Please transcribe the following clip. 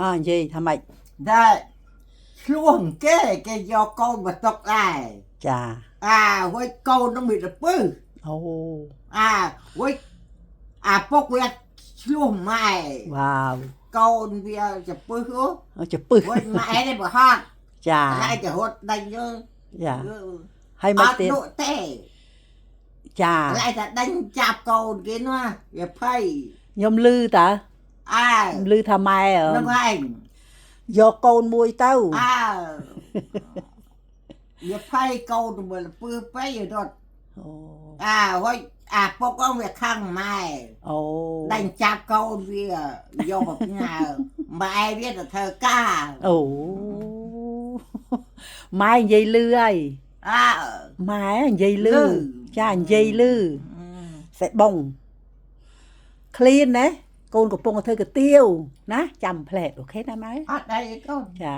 អនិយាយថាម៉េច? ដែលឆ្លោះគេគេយកកូនមកទុកដែរ ចា អាហួយកូននឹងមានទៅពឹស អូ អាហួយអាពុកវាឆ្លោះម៉ែ វ៉ាវ កូនវាจะពឹសហ៎ ចពឹស ហួយម៉ែនេះបើហត់ ចា ហើយគេរត់ដេញយើ ចាហើយ អត់ មកទៀត លក់ទេ ចា ហើយតែដេញចាប់កូនគេនោះវាភ័យ ខ្ញុំលឺតើ អើ ខ្ញុំលឺថាម៉ែ ហ្នឹងឯង យកកូនមួយទៅ អើវាភ័យកូនទៅមើលពឹសពេករត់ អូ អាហុយអាពុកហ្នឹងវាខឹងម៉ែ អូ ដេញចាប់កូនវាយកមកផ្ញើម៉ែវាទៅធ្វើការ អូម៉ែនិយាយលឺហើយ អើ ម៉ែនិយាយលឺ លឺ ចានិយាយលឺសេបងឃ្លៀនណាកូនកំពុងតែធ្វើកាទៀវណាចាំផ្លែត OK ណាម៉ែ អត់អីកូន ចា